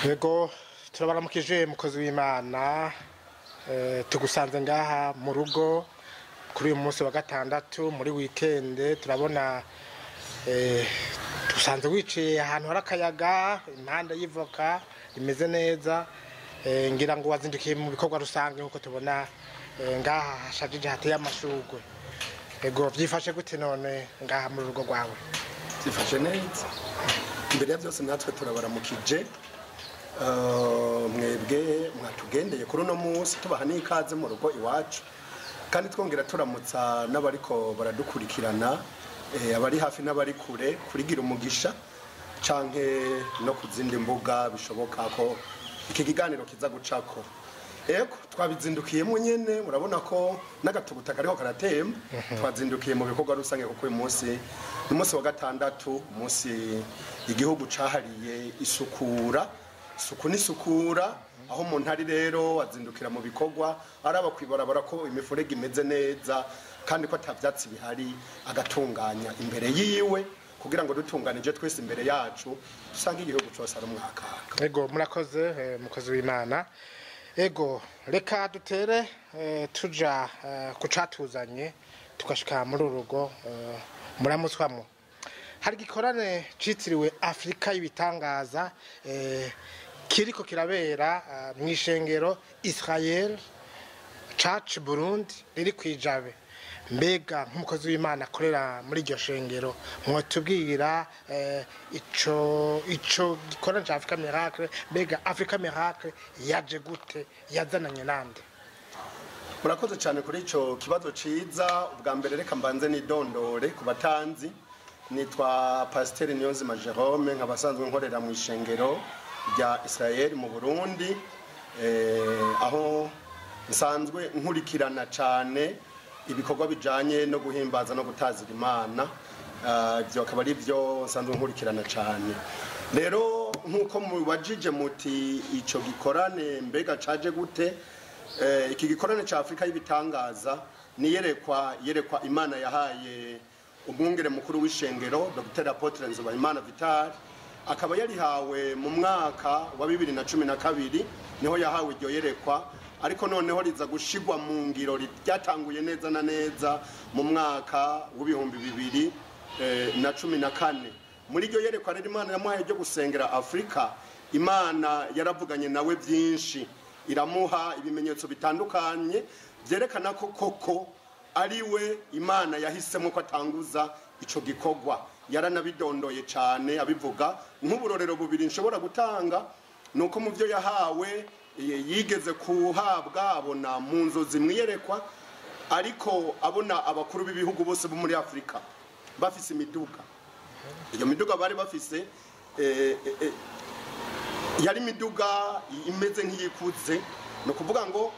Yego, turabaramukije mukozi w'Imana. Tugusanze ngaha mu rugo kuri uyu munsi wa gatandatu muri weekend. Turabona dusanze wicaye ahantu hari akayaga, impande y'ivoka imeze neza. Ngira ngo wazindukiye mu bikorwa rusange, nk'uko tubona ngaha hashajije, hateye amashurwe. Ego, vyifashe gute none ngaha mu rugo rwawe? Zifashe neza. Imbere ya byose, natwe turabaramukije mwebwe mwatugendeye kuri uno munsi, tubaha n'ikaze mu rugo iwacu, kandi twongera turamutsa n'abariko baradukurikirana, abari hafi n'abari kure kuri Gira Umugisha canke no ku zindi mbuga bishoboka ko iki kiganiro kiza gucako. Ego, twabizindukiyemo nyene, murabona ko n'agatuguta kariho karatemba. Twazindukiye mu bikorwa rusange kuko uyu munsi ni umunsi wa gatandatu, umunsi igihugu cahariye isukura, isuku n'isukura. Aho umuntu ari rero azindukira mu bikorwa, araba kwibarabara ko imifurege imeze neza kandi ko ata vyatsi bihari, agatunganya imbere yiwe kugira ngo dutunganije twese imbere yacu dusange igihugu cose ari umwakaka. Ego, murakoze mukozi w'Imana. Ego, reka dutere tuja ku catuzanye tugashika muri uru rugo muramutswamwo. Hari igikorane citiriwe Afrika y'ibitangaza kiriko kirabera mw'ishengero Israel Church Burundi riri kwijabe. Mbega nk'umukozi w'Imana akorera muri iryo shengero, mwotubwira ico gikorane ca Africa Miracle? Mbega Africa Miracle yaje gute, yazananye nande? Murakoze cyane kuri icyo kibazo ciza. Ubwa mbere reka mbanze nidondore ku batanzi. Nitwa Pasiteri Niyonzima Jerome, nkaba asanzwe nkorera mu ishengero rya Israel mu Burundi, aho nsanzwe nkurikirana cyane ibikorwa bijanye no guhimbaza no gutazira Imana. Ibyo akaba ari byo nsanzwe nkurikirana cyane. Rero nk'uko mubajije muti ico gikorane mbega caje gute, iki gikorane ca Afrika y'ibitangaza ni yerekwa Imana yahaye umwungere mukuru w'ishengero, Dr Apotre Nzobahimana Vital, akaba yarihawe mu mwaka wa 2012. Niho yahawe iryo yerekwa, ariko noneho riza gushigwa mu ngiro, ryatanguye neza na neza mu mwaka w'2014. Muri iryo yerekwa rero Imana yamuhaye ryo gusengera Afurika, Imana yaravuganye nawe byinshi, iramuha ibimenyetso bitandukanye byerekana ko koko ari we Imana yahisemo ko atanguza ico gikorwa. Yaranabidondoye cyane abivuga. Nk'uburorero bubiri nshobora gutanga ni uko mu byo yahawe, yigeze kuhabwa abona mu nzozi mwiyerekwa, ariko abona abakuru b'ibihugu bose bo muri Afurika bafise imiduga. Iyo miduga bari bafise yari imiduga imeze nk'iyikuze. Ni ukuvuga ngo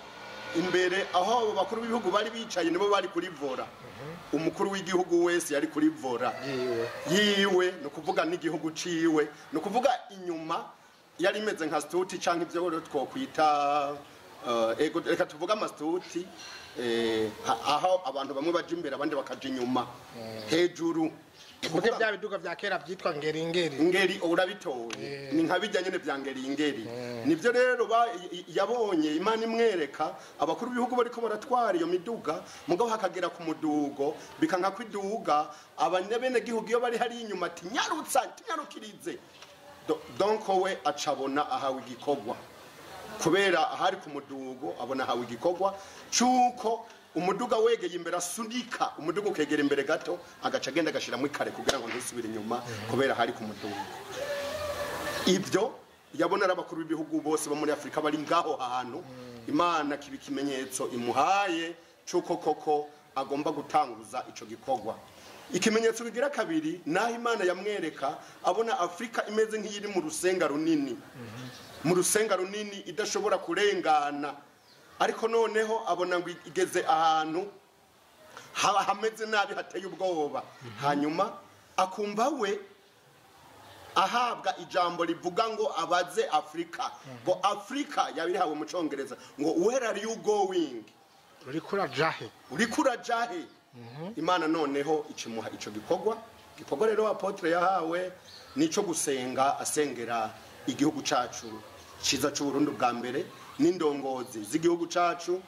imbere aho abo bakuru b'ibihugu bari bicaye nibo bari kuri volant. Umukuru w'igihugu wese yari kuri volant yiwe. Yiwe, ni ukuvuga n'igihugu ciwe. Ni ukuvuga inyuma yari imeze nka situti canke ibyo rero twokwita ego, reka tuvuge amasituti, aho abantu bamwe baja imbere abandi bakaja inyuma hejuru. Tuvuge bya biduga vya kera byitwa ngeringeri. Ngeri, urabitoye, ni nka bijya nyene vya ngeringeri. Nivyo rero yabonye Imana imwereka abakuru b'ibihugu bariko baratwara iyo miduga, mugabo hakagera ku mudugo bikanka kwiduga. Abanyabenegihugu iyo bari hari inyuma ati: "Nyarutsa, tinyarukirize." Donc we acabona ahawe igikorwa, kubera ahari ku mudugo abona ahawe igikorwa cuko umuduga wegeye imbere asunika umuduga ukegera imbere gato, agaca agenda agashiramo ikare kugira ngo ntusubire inyuma, kubera hari ku mudugo. Ibyo yabona ari abakuru b'ibihugu bose bo muri Afurika bari ngaho hantu. Imana kiba ikimenyetso imuhaye cuko koko agomba gutanguza ico gikorwa. Ikimenyetso bigira kabiri, naho Imana yamwereka abona Afurika imeze nk'iyiri mu rusenga runini, mu rusenga runini idashobora kurengana, ariko noneho abona ngo igeze ahantu hameze nabi, hateye ubwoba. Hanyuma akumva we ahabwa ijambo rivuga ngo abaze Afurika ngo Afurika yabirihawe mu Congereza ngo: "Where are you going?" Uriko urajahe? Uriko urajahe? Imana noneho ikimuha ico gikorwa. Gikorwa rero apotre yahawe nico gusenga, asengera igihugu cacu. ciza c'Uburundi bwa mbere n'indongozi z'igihugu cacu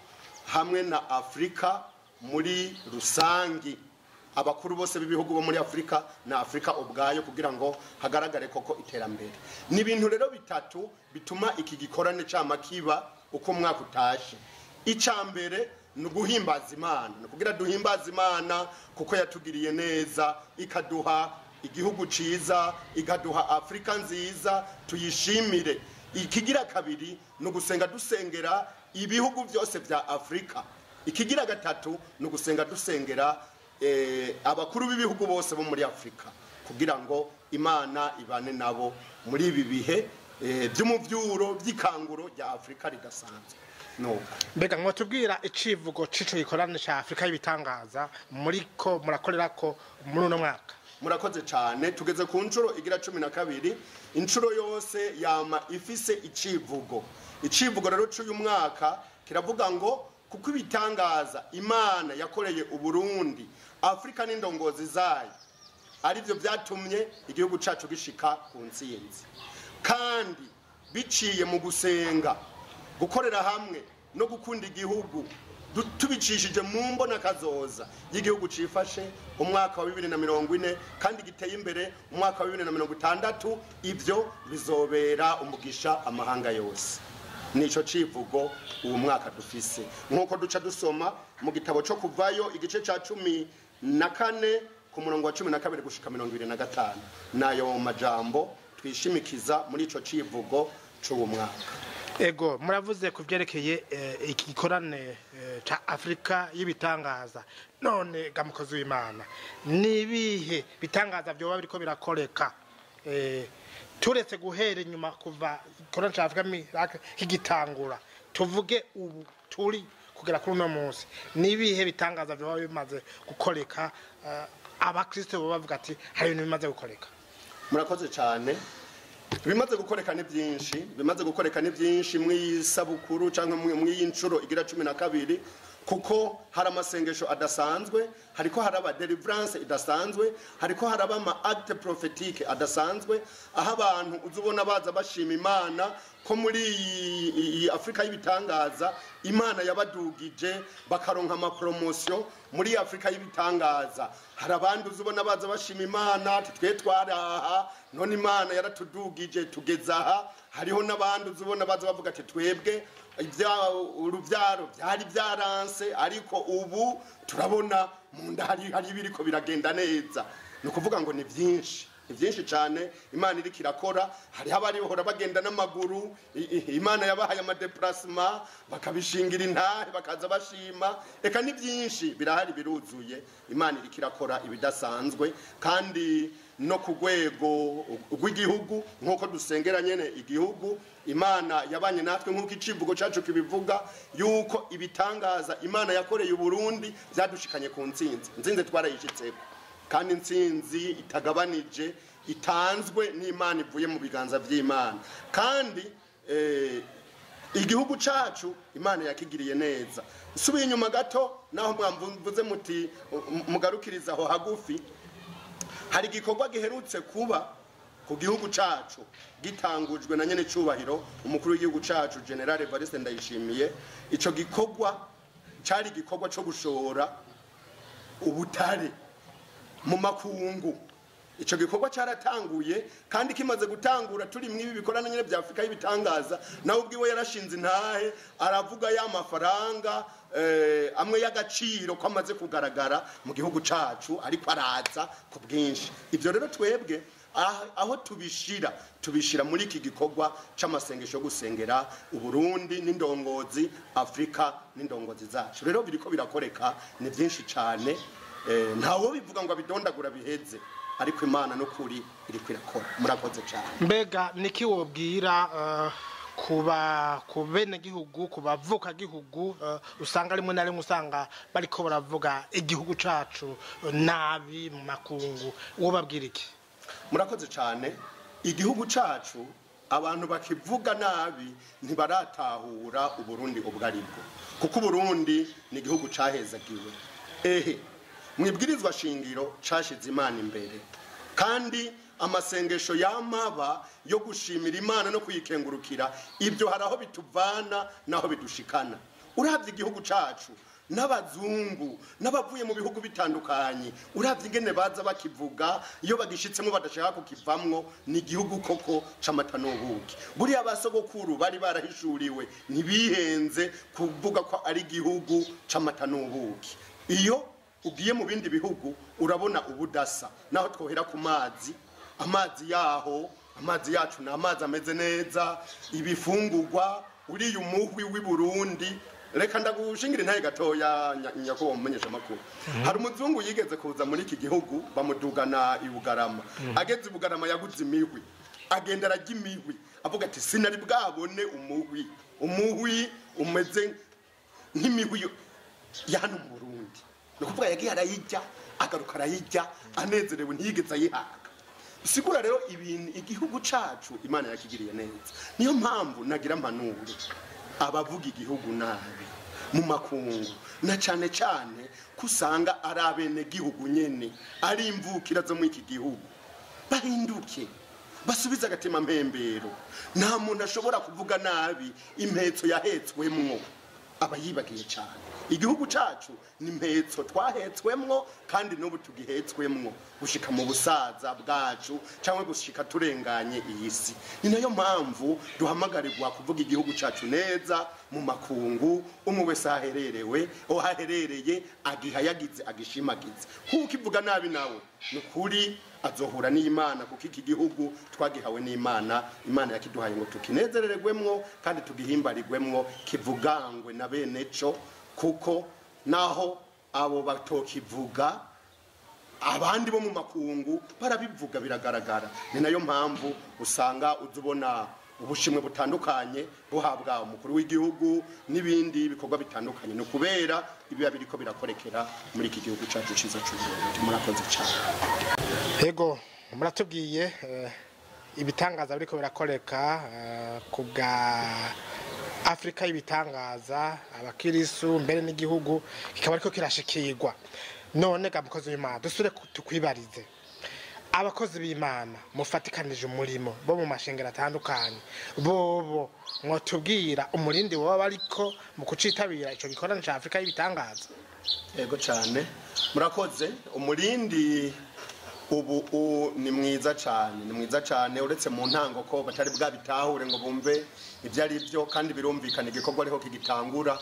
hamwe na Afrika muri rusangi, abakuru bose b'ibihugu bo muri Afrika na Afrika ubwayo, kugira ngo hagaragare koko iterambere. Ni ibintu rero bitatu bituma iki gikorane cama kiba uko umwaka utashe. Ica mbere ni uguhimbaza Imana, ni ukugira duhimbaze Imana kuko yatugiriye neza, ikaduha igihugu ciza, ikaduha Afrika nziza, tuyishimire. Ikigira kabiri ni ugusenga dusengera ibihugu byose vya Afrika. Ikigira gatatu ni ugusenga dusengera abakuru b'ibihugu bose bo muri Afrika, kugira ngo Imana ibane nabo muri ibi bihe by'umuvyuro by'ikanguro rya Afrika ridasanzwe. Nuko Mbega mwotubwira icivugo c'ico gikorane ca Afrika y'ibitangaza muriko murakorerako muri uno mwaka? Murakoze cyane. Tugeze ku nshuro igira 12. Inshuro yose yama ifise icivugo. Icivugo rero c'uyu mwaka kiravuga ngo kuko ibitangaza Imana yakoreye Uburundi, Afrika n'indongozi zayo arivyo vyatumye igihugu cacu gishika ku ntsinzi, kandi biciye mu gusenga, gukorera hamwe no gukunda igihugu, tubicishije mu mbona kazoza y'igihugu cifashe umwaka wa 2040 kandi giteye imbere umwaka wa 2060. Ivyo bizobera umugisha amahanga yose. Nico civugo uwo mwaka dufise, nkuko duca dusoma mu gitabo cyo Kuvayo igice ca 14 ku murongo wa 12 gushika 25. Nayo majambo twishimikiza muri ico civugo c'uwo mwaka. Ego, muravuze ku vyerekeye iki gikorane ca Afrika y'ibitangaza. None ga mukozi w'Imana, nibihe bitangaza vyoba biriko birakoreka turetse guhera inyuma kuva igikorane ca Afrika Miracle kigitangura, tuvuge ubu turi kugera kuri uno munsi, nibihe bitangaza vyoba bimaze gukoreka, abakristo bo bavuga ati hari ibintu bimaze gukoreka? Murakoze cyane. Bimaze gukoreka ni byinshi, bimaze gukoreka ni byinshi mw'isabukuru canke mw'iyi nshuro igira 12, kuko hari amasengesho adasanzwe, hariko haraba deliverance idasanzwe, hariko haraba ama acte prophétique adasanzwe, aho abantu uzubona baza bashima Imana ko muri iyi Afrika y'ibitangaza Imana yabadugije bakaronka ama promotion. Muri Afrika y'ibitangaza hari abandi uzubona baza bashima Imana ati twe twaraha, none Imana yaratudugije tugeza aha. Hariho n'abandi uzubona baza bavuga ati twebwe uruvyaro byari byaranse, ariko ubu turabona mu nda hari ibiriko biragenda neza. Ni ukuvuga ngo ni byinshi, ni byinshi cyane Imana iriko irakora. Hariho abarihora bagenda n'amaguru, Imana yabahaye ama déplacement bakabishingira intahe bakaza bashima. Eka ni byinshi birahari, biruzuye. Imana iriko irakora ibidasanzwe, kandi no ku rwego rw'igihugu nk'uko dusengera nyene igihugu, Imana yabanye natwe nk'uko icivugo cacu kibivuga yuko ibitangaza Imana yakoreye Uburundi byadushikanye ku ntsinzi. Intsinzi twarayishitseko, kandi intsinzi itagabanije, itanzwe n'Imana, ivuye mu biganza vy'Imana. Kandi igihugu cacu Imana yakigiriye neza. Nsubiye inyuma gato, naho mwamvuze muti mugarukiriza aho hagufi, hari igikorwa giherutse kuba ku gihugu cacu gitangujwe na nyene cubahiro umukuru w'igihugu cacu General Evariste Ndayishimiye. Ico gikorwa cari igikorwa co gushora ubutare mu makungu. Ico gikorwa caratanguye, kandi kimaze gutangura turi mwibi bikorana nyene vya Afrika y'ibitangaza, nawe ubwiwe yarashinze intahe aravuga ya mafaranga amwe y'agaciro ko amaze kugaragara mu gihugu cacu, ariko araza ku bwinshi. Ivyo rero twebwe aho tubishira muri iki gikorwa c'amasengesho yo gusengera Uburundi n'indongozi, Afrika n'indongozi zacu. Rero biriko birakoreka ni byinshi cane, ntawo bivuga ngo abidondagura biheze, ariko Imana n'ukuri iriko irakora. Murakoze cyane. Mbega niki wobwira kuba ku benegihugu, ku bavukagihugu usanga rimwe na rimwe usanga bariko baravuga igihugu cacu nabi mu makungu, wobabwira iki? Murakoze cyane. Igihugu cacu abantu bakivuga nabi ntibaratahura Uburundi ubwo aribwo, kuko Uburundi ni igihugu cahezagiwe. Ehe, mwibwirizwa shingiro cashize Imana imbere, kandi Amasengesho yamaba yo gushimira Imana no kuyikengurukira, ibyo hari aho bituvana naho bidushikana. Uravye igihugu cacu n'abazungu n'abavuye mu bihugu bitandukanye, uravye ingene baza bakivuga iyo bagishitsemo badashaka kukivamwo, ni igihugu koko c'amata n'ubuki. Buriya basogokuru bari barahishuriwe, ntibihenze kuvuga ko ari igihugu c'amata n'ubuki. Iyo ugiye mu bindi bihugu urabona ubudasa, naho twohera ku mazi, amazi yaho, amazi yacu ni amazi ameze neza, ibifungurwa, uriya umuhwi w'i Burundi. Reka ndagushingira intahe gatoya, nyakubahwa mumenyesha makuru. Hari umuzungu yigeze kuza muri iki gihugu, bamudugana i Bugarama. Ageze i Bugarama yaguze imihwi, agenda ararya imihwi, avuga ati sinari bwabone umuhwi, umuhwi umeze nk'imihwi ya hano mu Burundi. Ni ukuvuga yagiye arayirya, agaruka arayirya anezerewe, ntiyigeze ayihaga. Bisigura rero ibintu igihugu cacu Imana yakigiriye neza. Niyo mpamvu nagira mpanure abavuga igihugu nabi mu makungu, na cane cane kusanga ari abene gihugu nyene, ari imvukira zo muri iki gihugu, bahinduke basubize agatima mpembero. Nta muntu ashobora kuvuga nabi impetso yahetswemwo, aba yibagiye cyane. Igihugu cacu ni impetso twahetswemwo, kandi n'ubu tugihetswemwo gushika mu busaza bwacu cyangwa gushika turenganye iyi si. Ni nayo mpamvu duhamagarirwa kuvuga igihugu cacu neza mu makungu, umwe wese ahererewe aho aherereye agihayagize agishimagize. Kuko ivuga nabi nawe ni ukuri azohura n'Imana, kuko iki gihugu twagihawe n'Imana, Imana yakiduhaye ngo tukinezerererwemwo kandi tugihimbarirwemwo, kivugangwe na bene co, kuko naho abo batokivuga abandi bo mu makungu barabivuga, biragaragara. Ni nayo mpamvu usanga uzubona ubushimwe butandukanye buhabwa umukuru w'igihugu n'ibindi bikorwa bitandukanye, ni ukubera ibiba biriko birakorekera muri iki gihugu cacu ciza c'Uburundi. Murakoze cyane. Ego, muratubwiye ibitangaza biriko birakoreka ku bwa Afrika y'ibitangaza, abakirisu mbere n'igihugu kikaba ariko kirashikirwa. None ga mukozi w'Imana, dusure tukwibarize, abakozi b'Imana mufatikanije umurimo bo mu mashengero atandukanye, bobo mwotubwira umurindi waba bariko mu kucitabira ico gikorane ca Afrika y'ibitangaza? Yego cyane, murakoze. Umurindi ubu ni mwiza cyane, ni mwiza cyane, uretse mu ntango ko batari bwabitahure ngo bumve ibyo ari byo, kandi birumvikana igikorwa ariho kigitangura,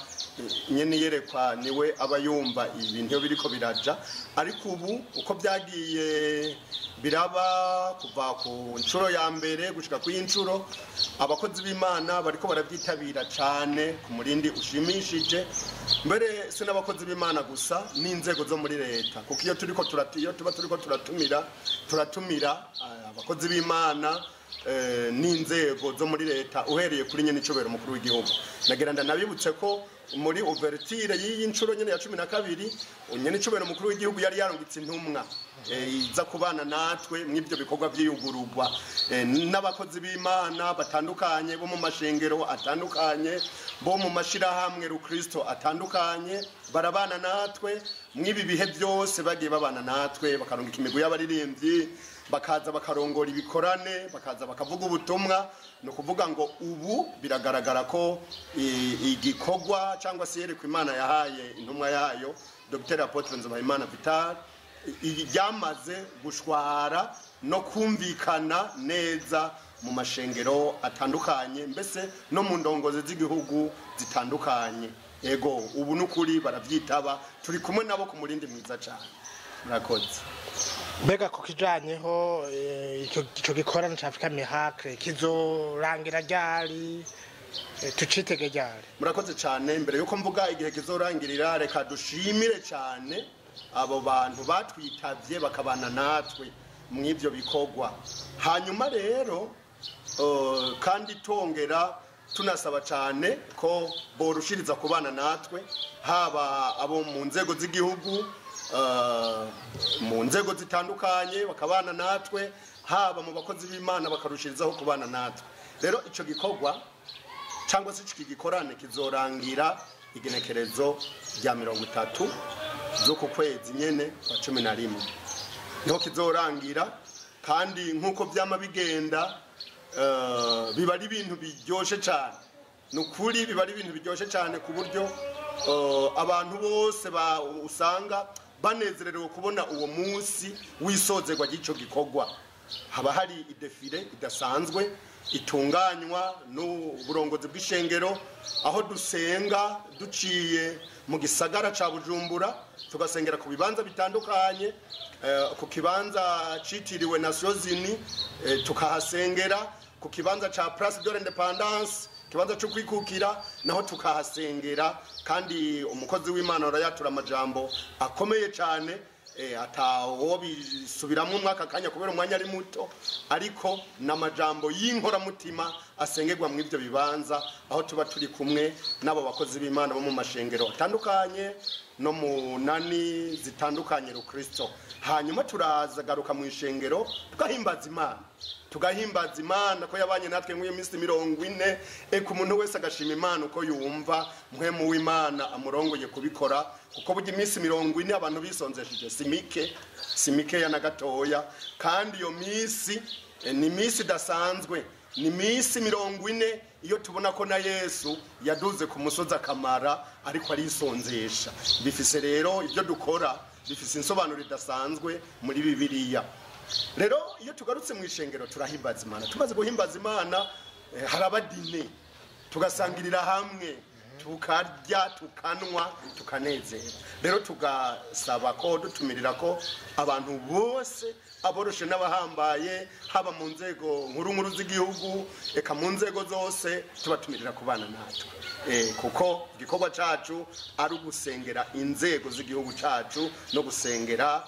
nyene yerekwa niwe aba yumva ibintu iyo biriko biraja. Ariko ubu uko byagiye biraba kuva ku nshuro ya mbere gushika ku y'inshuro, abakozi b'Imana bariko barabyitabira cyane ku murindi ushimishije. Mbere si n'abakozi b'Imana gusa, n'inzego zo muri leta, kuko iyo turiko turatiyo tuba turiko turatumira abakozi b'Imana n'inzego zo muri leta, uhereye kuri nyene icobero mukuru w'igihugu. Nagira ndanabibutse ko muri ouverture y'iyi nshuro nyene ya 12, nyene icobero mukuru w'igihugu yari yarungitse intumwa iza kubana natwe mw'ibyo bikorwa by'iyugururwa, n'abakozi b'Imana batandukanye bo mu mashengero atandukanye, bo mu mashirahamwe rukristo atandukanye, barabana natwe mw'ibi bihe byose, bagiye babana natwe bakarungika imigwi y'abaririmbyi, bakaza bakarongora ibikorane, bakaza bakavuga ubutumwa. Ni ukuvuga ngo ubu biragaragara ko igikorwa cyangwa se yerekwa Imana yahaye intumwa yayo Dr. Apotre Nzobahimana Vital ryamaze gushwara no kumvikana neza mu mashengero atandukanye, mbese no mu ndongozi z'igihugu zitandukanye. Ego, ubu nukuri baravyitaba, turi kumwe nabo ku murindi mwiza cyane. Murakoze. Mbega ku kijanyeho ico gikorane ca Africa Miracle kizorangira ryari? Tucitege ryari? Murakoze cyane. Mbere yuko mvuga igihe kizorangirira, reka dushimire cyane abo bantu batwitavye bakabana natwe mw'ivyo bikorwa. Hanyuma rero kandi tongera tunasaba cyane ko borushiriza kubana natwe, haba abo mu nzego z'igihugu, mu nzego zitandukanye bakabana natwe, haba mu bakozi b'Imana bakarushirizaho kubana natwe. Rero ico gikorwa cyangwa se iki gikorane kizorangira igenekerezo rya 30 z'uku kwezi nyene kwa 11, niho kizorangira. Kandi nk'uko byama bigenda, biba ari ibintu biryoshe cyane. Ni ukuri biba ari ibintu biryoshe cyane, ku buryo abantu bose usanga banezerewe kubona uwo munsi w'isozerwa ry'icyo gikorwa. Haba hari idéfilé idasanzwe itunganywa n'uburongozi bw'ishengero, aho dusenga duciye mu gisagara ca Bujumbura, tugasengera ku bibanza bitandukanye, ku kibanza citiriwe Nations Unies, tukahasengera ku kibanza ca Place de l'Indépendance, kibanza cyo kwikukira, naho tukahasengera. Kandi umukozi w'Imana arayatura amajambo akomeye cyane, atawo bisubiramwo umwaka kanya kubera umwanya ari muto, ariko n'amajambo y'inkoramutima asengerwa mu ivyo bibanza, aho tuba turi kumwe n'abo bakozi b'Imana bo mu mashengero atandukanye no mu nani zitandukanye rukristo. Hanyuma turaza garuka mu ishengero, tugahimbaza Imana, tugahimbaza Imana ko yabanye natwe nk'iyo minsi 40. Eka umuntu wese agashima Imana uko yumva mpwemu w'Imana amurongoye kubikora, kuko burya iminsi 40 abantu bisonzesheje si mike, si mikeya na gatoya. Kandi iyo minsi ni iminsi idasanzwe, ni iminsi 40 iyo tubona ko na Yesu yaduze ku musozi akamara ariko arisonzesha. Bifise rero ibyo dukora bifise insobanuro idasanzwe muri Bibiliya. Rero iyo tugarutse mu ishengero turahimbaza Imana. Tumaze guhimbaza Imana, haraba dîner, tugasangirira hamwe, tukarya, tukanwa, tukanezera. Rero tugasaba ko dutumirira ko abantu bose, aboroshe n'abahambaye, haba mu nzego nkuru nkuru z'igihugu, eka mu nzego zose, tubatumirira kubana natwe, kuko igikorwa cacu ari ugusengera inzego z'igihugu cacu no gusengera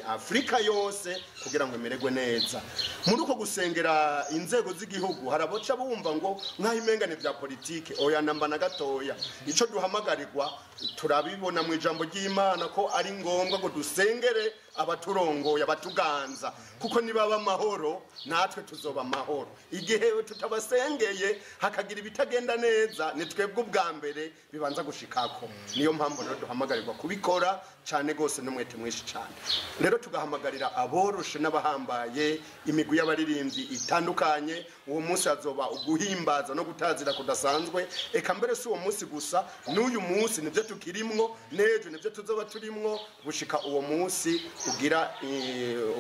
Afurika yose kugira ngo imererwe neza. Muri uko gusengera inzego z'igihugu, hari abaca bumva ngo nk'aho imengane bya politike. Oya, namba na gatoya. Ico duhamagarirwa turabibona mu ijambo ry'Imana ko ari ngombwa ngo dusengere abaturongoye, abatuganza, kuko nibaba amahoro natwe tuzoba amahoro. Igihe tutabasengeye hakagira ibitagenda neza, ni twebwe ubwa mbere bibanza gushikako. Niyo mpamvu rero duhamagarirwa kubikora cyane rwose n'umwete mwinshi cyane. Rero tugahamagarira aboroshe n'abahambaye, imigwi y'abaririmbyi itandukanye. Uwo munsi hazoba uguhimbaza no gutazira kudasanzwe. Eka mbere si uwo munsi gusa, n'uyu munsi nibyo tukirimwo, n'ejo nibyo tuzoba turimwo gushika uwo munsi ugira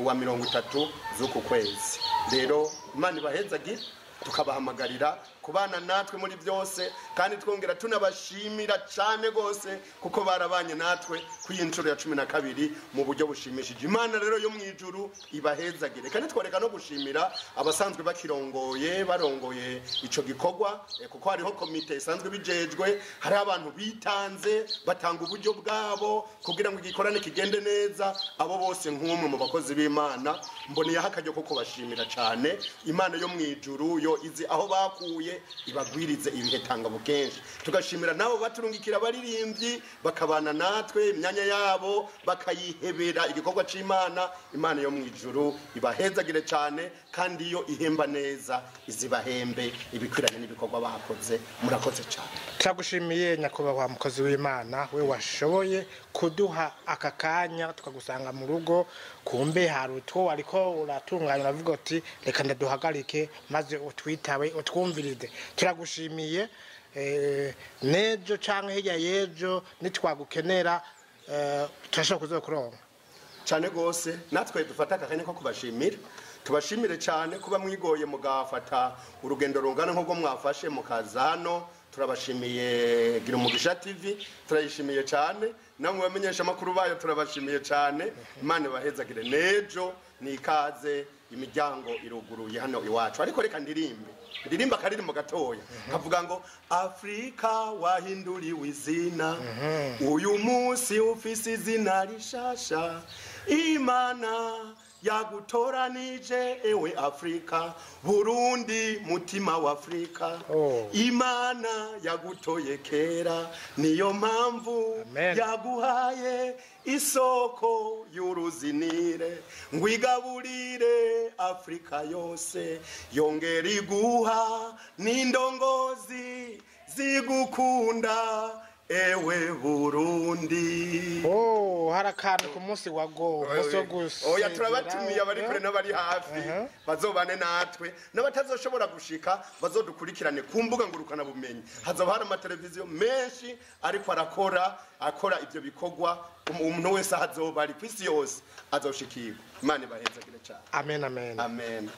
uwa 30 z'uku kwezi. Rero Imana ibahezagire, tukabahamagarira kubana natwe muri byose, kandi twongera tunabashimira cyane rwose kuko barabanye natwe ku iyi nshuro ya 12 mu buryo bushimishije. Imana rero yo mu ijuru ibahezagire. Kandi twareka no gushimira abasanzwe bakirongoye, barongoye ico gikorwa, kuko hariho komite isanzwe bijejwe, hari abantu bitanze batanga uburyo bwabo kugira ngo igikorane kigende neza. Abo bose nk'umwe mu bakozi b'Imana mboneyeho akaryo ko kubashimira cyane. Imana yo mu ijuru yo izi aho bakuye ibagwirize ibihe tanga bukenshi. Tugashimira nabo baturungikira abaririmbyi bakabana natwe, imyanya yabo bakayihebera igikorwa c'Imana. Imana yo mu ijuru ibahezagire cyane, kandi iyo ihemba neza izibahembe ibikwiranye n'ibikorwa bakoze. Murakoze cyane. Turagushimiye nyakubahwa mukozi w'Imana, we washoboye kuduha aka kanya tukagusanga mu rugo. Kumbe hari utwo wariko uratunganya, uravuga uti reka ndaduhagarike maze utwitabe utwumvirize. Turagushimiye. N'ejo canke hirya y'ejo nitwagukenera, turashobora kuzokuronka? Cyane rwose. Natwe dufata aka kanya ko kubashimira, tubashimire cyane kuba mwigoye mugafata urugendo rungana nk'ubwo mwafashe mukaza hano. Turabashimiye. Gira Umugisha TV turayishimiye cyane, namwe bamenyesha amakuru bayo turabashimiye cyane. Imana ibahezagire. N'ejo ni ikaze, imiryango iruguruye hano iwacu. Ariko reka ndirimbe akaririmbo gatoya kavuga ngo: "Afurika wahinduriwe izina, uyu munsi ufise izina rishasha. Imana yagutoranije, ewe Afurika, Burundi mutima wa Afurika." Oh. Imana yagutoye kera, niyo mpamvu Amen. yaguhaye isoko y'uruzinire ngo igaburire Afurika yose, yongera iguha n'indongozi zigukunda. Ewe Burundi. Oh, hari akantu ku munsi wa go, umunsi wo gusezera. Oya, turabatumiye abari kure n'abari hafi, bazobane natwe, n'abatazoshobora gushika bazodukurikirane ku mbuga ngurukanabumenyi. Hazoba hari amateleviziyo menshi ariko arakora, akora ibyo bikorwa. Umuntu wese aho azoba ari ku isi yose azoshikirwa. Imana ibahezagire cyane. Amen, amen. Amen.